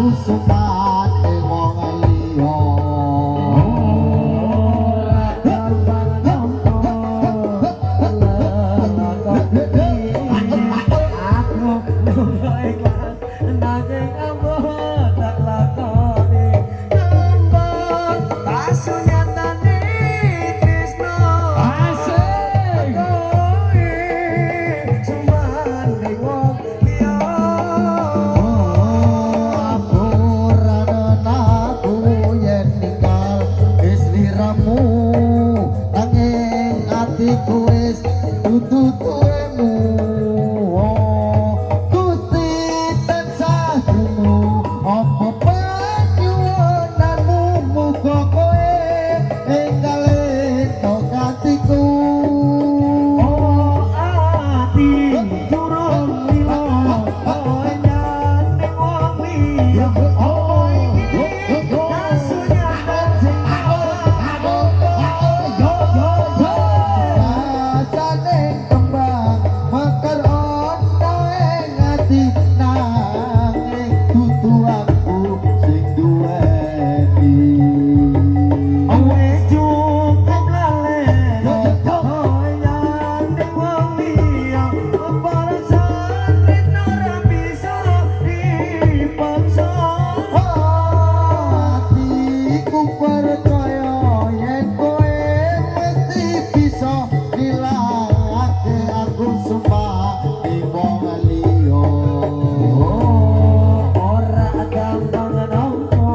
Aku sumpah ning wong liya. Ora gampang nampa lelakon iki. Aku nyoba ikhlas, nanging amboh tak lakoni. Nampa kasunyatane tresno. Asik. Kowe sumanding wong liya. Oh, aku ora aku yen ninggal sliramu, nanging atiku wis dudu duwemu. Oh, Gusti tansah krungu apa panyuwunanmu, muga kowe enggal entuk atiku. Oh, ati durung lila kowe nyanding wong liya. Oh, iki kasunyatan sing tampa. Yo yo yo. Rasane kembang mekar ana ing ati, nanging dudu aku sing duweni. Wis cukup laleno kowe nyanding wong liya. Perasaan tresno ora bisa dipaksa. Atiku percaya yen kowe mesti bisa ngilangake aku sumpah ning wong liya. Oh, ora gampang nampa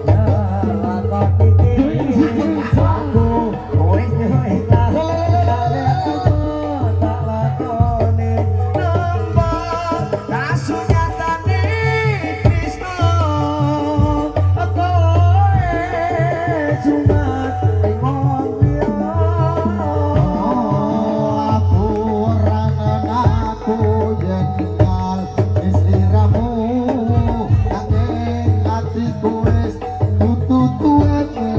lelakon iki. Aku wis ikhlas, tak lakoni. Nampa kasunyatane tresno, kowe sumat ing wong liya. Oh, aku ora ngaku yen ninggal sliramu, nanging atiku wis dudu duwemu.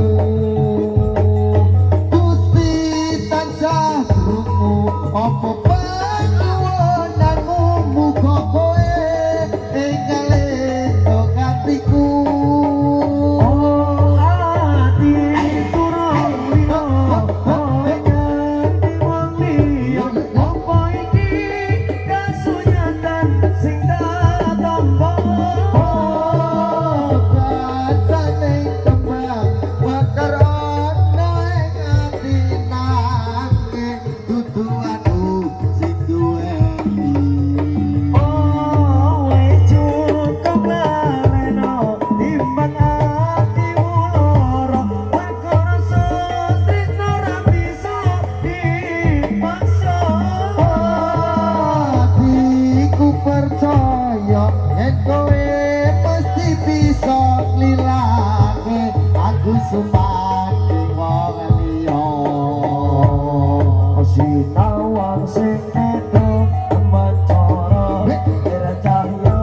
Gusti tansah krungu apa panyuwunanmu, muga kowe enggal entuk atiku. Oh, ati durung lila kowe nyanding wong liya. Apa iki kasunyatan sing tak tampa? Rasane kembang mekar ana ing ati, nanging dudu aku sing duweni. Oh, wis cukup laleno timbang atimu lara. Perkara tresno ora bisa dipaksa. Atiku percaya yen kowe mesti bisa nglilangke aku sumanding wong liya. Sinawang sing nedhong mencara ira cahya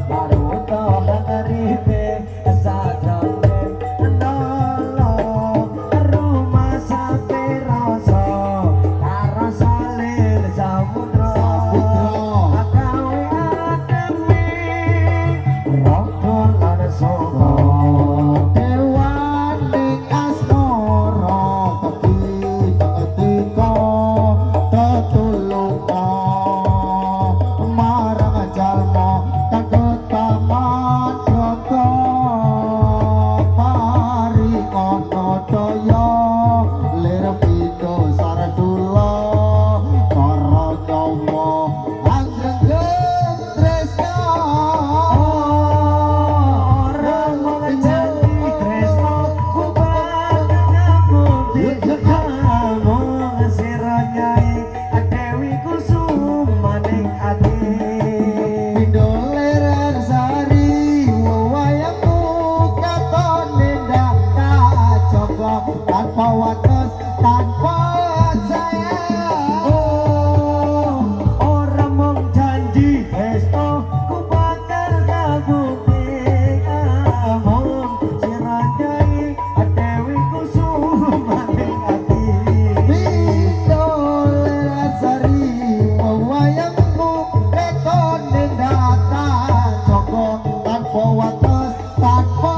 maruta hangripe sajroning nala rumangsa rasa karasa lir samudra. Samudra. Gawe ademe raga lan saka. Dewaning asmara ketika tetulunga marang jalma kang ketaman brata, paringana daya lir pindha sardula para nyawa. Tanpa